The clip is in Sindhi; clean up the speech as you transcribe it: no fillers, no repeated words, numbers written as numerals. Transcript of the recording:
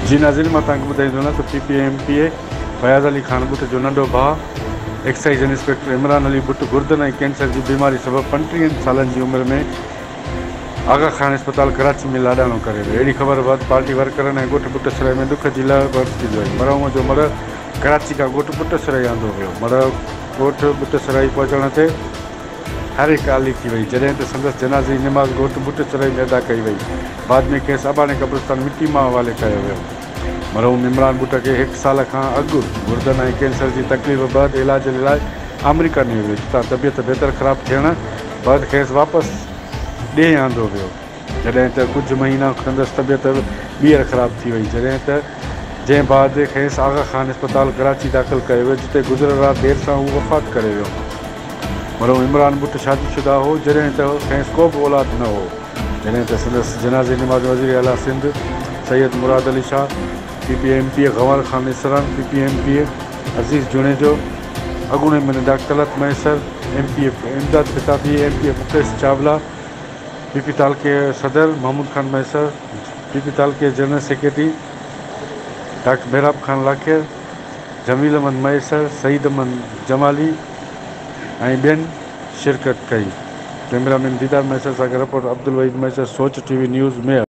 جي ناظرين مان توهان کي ٻڌائيندو هلان ته P P M P A Fayaz Ali Khan Butt جو ننڍو ڀاء ايڪسائيز انسپيڪٽر عمران علي ٻٽ گردن ۽ ڪينسر جي بيماري سبب 35 سالن جي عمر ۾ آغا خان اسپتال ڪراچي ۾ لاڏاڻو ڪري ويو. اهڙي خبر بعد پارٽي ورڪرن ۽ ڳوٺ ٻٽ سرائي ۾ ڏک جي لهر برپا ٿي وئي. مرحوم جو مڙهه ڪراچي کان ڳوٺ ٻٽ سرائي آندو ويو. مڙهه ڳوٺ ٻٽ سرائي پهچڻ تي هر هڪ آلي ٿي وئي. جڏهن ته سندس جنازي جي نماز ڳوٺ ٻٽ سرائي ۾ ادا ڪئي وئي. بعد ۾ کيس اباڻي قبرستان مٽي ماء حوالي ڪيو ويو. مرحوم عمران ٻٽ کي هڪ سال کان اڳ گردن ۽ ڪينسر جي تڪليف بعد علاج لاء آمريڪا نيو ويو جتان طبيعت بهتر خراب ٿيڻ بعد کيس واپس ڏيهه آندو ويو، جڏهن ته ڪجهه مهينا سندس طبيعت ٻيهر خراب ٿي وئي، جڏهن ته جنهن بعد کيس آغا خان اسپتال ڪراچي داخل ڪيو ويو، جتي گذريل رات دير سان هو وفات ڪري ويو. مرحوم عمران ٻٽ شادي شده هو، جڏهن ته کيس ڪو به اولاد نه هو، جڏهن ته سندس جنازي نماز وزير اعليٰ Sindh Syed Murad Ali Shah, P P M P A Ghawar Khan Isran, P P M P A Aziz Junejo, اڳوڻي M N A doctor Talat Mahesar, M P A Imdad Pitafi, M P A Mukesh Chawla, P P تعلقي صدر محمود خان مهيسر، پي پي تعلقي general secretary doctor Mehrab Khan Lakhair, Jamil Ahmed Mahesar, Saeed Ahmed Jamali ۽ ٻين شرڪت ڪئي. ڪئميرا مين ديدار مهيسر سان گڏ reporter Abdulwahid Mahesar, Soch T V news Mehar.